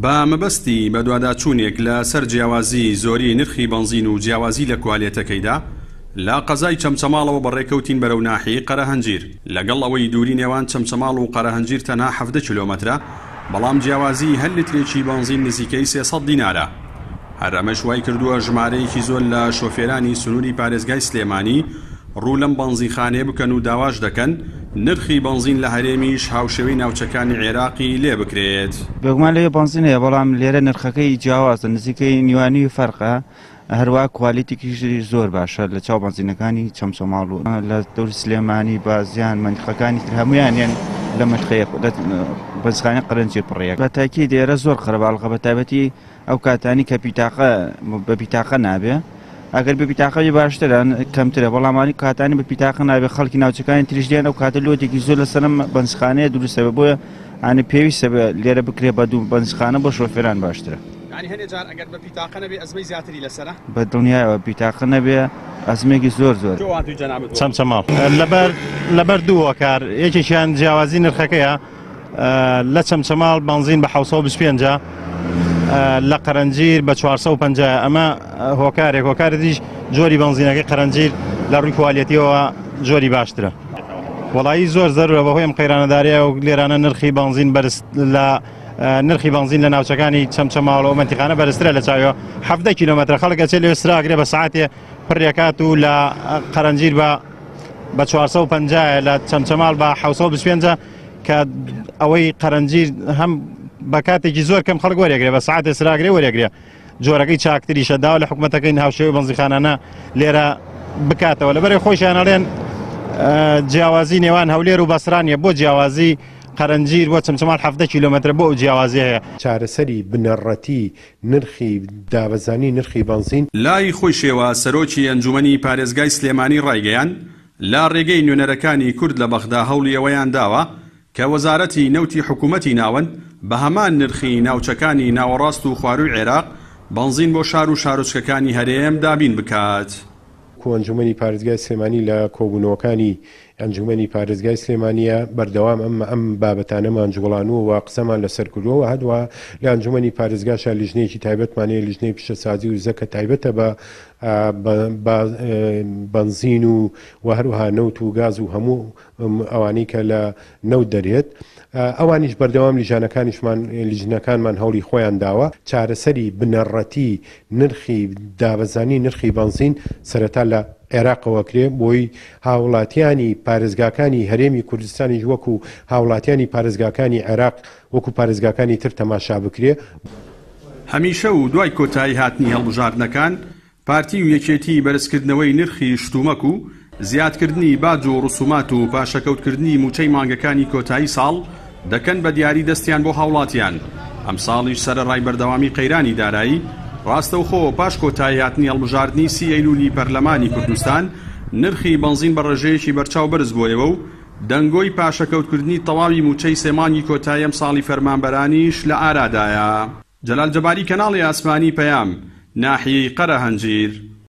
بە مەبەستی بەدواداچوونێک لە سەر جیاوازی زۆری نرخی بەنزین و جیاوازی لە کوالێتەکەیدا، لە قەزای چەمچەماڵەوە بەڕێکەوتین بەرەو ناحیەی قەرەهەنجیر. لەگەڵ ئەوەی دووری نێوان چەمچەماڵ و قەرەهەنجیر تەنها 17 کیلۆمەترە، بەڵام جیاوازیی هەر لترێکی بەنزین نزیکەی 300 دینارە. هەر ئەمەش وایکردووە ژمارەیەکی زۆر لە شۆفێرانی سنووری پارێزگای سلێمانی ڕوو لەم بەنزینخانەیە بکەن و داواش دەکەن نرخی بەنزین لە هەرێمیش هاوشێوەی ناوچەکانی عێراقی لێ بکرێت. بێگومان لەوێ بەنزین هەیە، بەڵام لێرە نرخەکەی جیاوازە، نزیکەی نیوانیوی فەرقە، هەروا کوالیتیکیشی زۆر باشە لە چاو بەنزینەکانی چەمچەماڵ و لە دەوری سلێمانی، بازیان، مەنتیقەکانی تر هەموویان یەن لە مەنتیقەیە لە بەنزینخانەی قەرەنجیر پڕیە. بە تاکید ئێرە زۆر قەرەباڵغە بە تایبەتی ئەو کاتانی کە پیتاقە بە پیتاقە نابێ ئەگەر بە پیتاقە بێ باشترە کەمترە بەڵام ئەوانی کاتانی بە پیتاقە نابێ خەڵکی ناوچەکانی تریش دێن ئەو کاتە لۆتێکی زۆر لەسەرم بەنزخانەیە دروستە بێ بۆیە ئەنی پێویستە بێ لێرە بکرێ بە دوو بەنزخانە بۆ شۆفێران باشترە. یانی هەنێ جار ئەگەر بە پیتاقە نەبێ ئەزمەی زیاتری لەسەرە؟ بە دڵنیایەوە پیتاقە نەبێ ئەزمێکی زۆر زۆر. تۆ هاتووی جەنابت بۆ؟ چەمچەماڵ لەبەر لەبەر دوو هۆکار یەکێکیان جیاوازی نرخەکەیە لە چەمچەماڵ بەنزین بە 725 لە قەرەنجیر بە 450 ئەمە هۆکارێک هۆکاری تریش جۆری بەنزینەکەی قەرەنجیر لە ڕووی کوالیەتیەوە جۆری باشترە وەڵایی زۆر زەرورە بەهۆی ئەم قەیرانەداریە و لێرانە نرخی بەنزین بەرز لە نرخی بەنزین لە ناوچەکانی چەمچەماڵ و مەنتیقانە بەرزترە لە چاویەوە 17 کیلۆمەترە خەڵک ئەچێت لەوێ سراگرێ بە ساعتێ پڕیەکات و لە قەرەنجیر بە بە 450 لە چەمچەماڵ بە 725 کە ئەوەی قەرەنجیر هەم بە کاتێکی زۆر کەم خەڵک وەرێگرێ بە ساعتێ سراگرێ وەرێگرێ جۆرەکەی چاکتریشە داوا لە حکوومەتەکەی هاوشێوەی بەنزیخانانە لێرە بکاتەوە لەبەرەی خۆشیان ئەڵێن جیاوازی نێوان هەولێر و بەسرانیە بۆ جیاوازی قەرەنجیر بۆ چەمچەماڵ 17 کیلۆمەترە بۆ ئەو جیاوازی هەیە. چارەسەری بنەڕەتی نرخی دابەزانی نرخی بەنزین. لای خۆیشەوە سەرۆکی ئەنجومەنی پارێزگای سلێمانی ڕایگەیاند، لە ڕێگەی نوێنەرەکانی کورد لە بەغدا هەوڵی ئەوەیان داوە کە وەزارەتی نەوتی حکومەتی ناوەند بە هەمان نرخی ناوچەکانی ناوەڕاست و خوارووی عێراق بەنزین بۆ شار و شارۆچکەکانی هەرێم دابین بکات. کۆئەنجومەنی پارێزگای سلێمانی لە کۆبوونەوەکانی ئەنجومەنی پارێزگای سلێمانییە بەردەوام ئەم ئەم بابەتانەمان جوڵانووە و قسەمان لەسەر کردووە و هەروەها لە ئەنجومەنی پارێزگاشا لیژنەیەکی تایبەتمان هەیە لیژنەی پیشەسازی و وزە کە تایبەتە بە بە بەنزین و و هەروەها نەوت و گاز و هەموو ئەوانەی کە لە نەوت دەرێت ئەوانیش بەردەوام لیژانەکانیشمان لیژنەکانمان هەوڵی خۆیان داوە چارەسەری بنەڕەتی نرخی دابەزانی نرخی بەنزین سەرەتا لە عێراقەوە کرێ بۆی هاوڵاتیانی پارێزگاکانی هەرێمی کوردستانیش وەکو هاوڵاتیانی پارێزگاکانی عێراق وەکو پارێزگاکانی تر تەماشا بکرێ. هەمیشە و دوای کۆتایی هاتنی هەڵبژاردنەکان پارتی و یەکێتی بەرزکردنەوەی نرخی شتومەک و زیادکردنی باج و ڕسومات و پاشەکەوتکردنی مووچەی مانگەکانی کۆتایی ساڵ دەکەن بە دیاری دەستیان بۆ هاوڵاتیان، ئەمساڵیش سەرەڕای بەردەوامی قەیرانی دارایی، ڕاستەوخۆ پاش کۆتاییهاتنی هەڵبژاردنی سی ئەیلولی پەرلەمانی کوردستان نرخی بەنزین بە ڕێژەیەکی بەرچاو بەرزبوویەوە و دەنگۆی پاشەکەوتکردنی تەواوی مووچەی سێ مانگی کۆتایی ئەمساڵی فەرمانبەرانیش لە ئارادایە. جەلال جەباری کەناڵی ئاسمانی پەیام، ناحیەی قەرەهەنجیر.